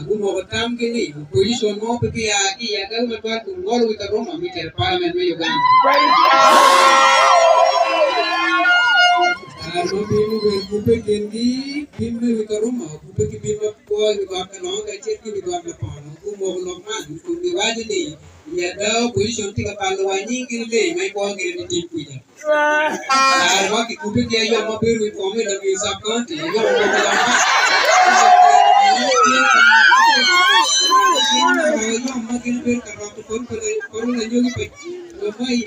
gumoko tamgi ni opposition mo pe bia ki i agagi matwal kun ngolo wi Karuma me cito i palament me Uganda. Kare ma bim obedo kubbe i kingi, bim me wi Karuma okubbe ki bim ma kwo i wi got Kalongo kacel ki wi got Lapono. Gumoko lok man kun giwaco ni i ada opposition tye ka palo wa nying gin lei ma ikwo gire nitik kwica. Kare ma kikubbe ki ayom ma bedo i kom i Lamio Sub-County, ayom obedo lamak ayom ma gin bedo ka roto poto lanyogi pa jo ma i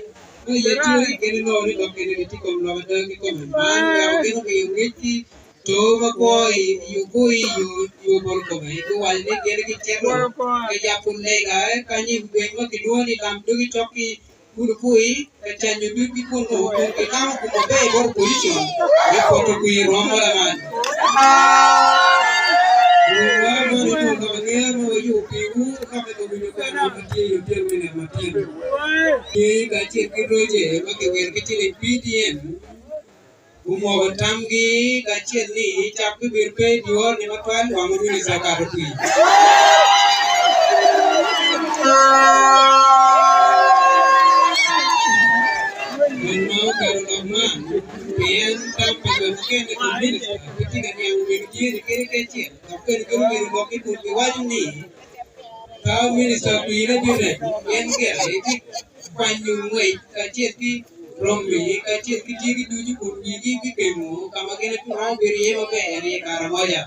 Acholi gin inongo ni lok eni tye kom lok ada kikome. Man weko gin omiyo ngec ki co ma kwo i Ukui yo bot kome guwaco ni gin gicito ka yabo lega kany i gweng ma kilwongo ni Lam Dogi cok ki Kulukui ka canyo dudgi kunnu kun gitamo gum maber bot opposition me poto kwir rwom ma lamal. Rwomwa man ocung lok angeya ma wayubo piwu ka me winyo kwena ma tye i otyeno me nino matin. Tye kacel ki roce ma kiwiro ki ciling PDM gumoko tamgi kacel ni cak bibedo pe i dyewor-ni matwal wang ma minista okato kwir. Gin ma oketo lok man pien tam pa jo mukene kom minista pe tye ka niango mego tye-ni kadi ki acel dok bene kadi myero lok ki kun giwaco ni ka minista okwirre direk en gire ci kwanyo ngwec kacel ki romi kacel ki dyegi ducu kun wigi gikemo ka ma gin romo bedo iye maber i Karamoja.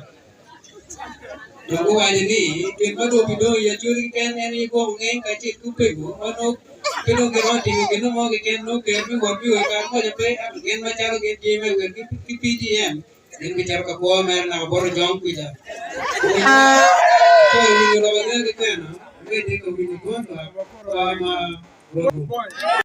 Dong guwaco ni, Gin ma dong obidong i Acholi keken en aye gwoko ngeng kacel ki opego ma nongo pe dong giromo timo gin mo keken nongo ker me wot me o i Karamoja pe ento gin macalo gin tye me wil ki PDM gin gicito ka kwo mere naka bot Ojong kwica. Ka iwinyo lok angeya ki kwena, imedde ka winyo dwon lwak ma Rwot.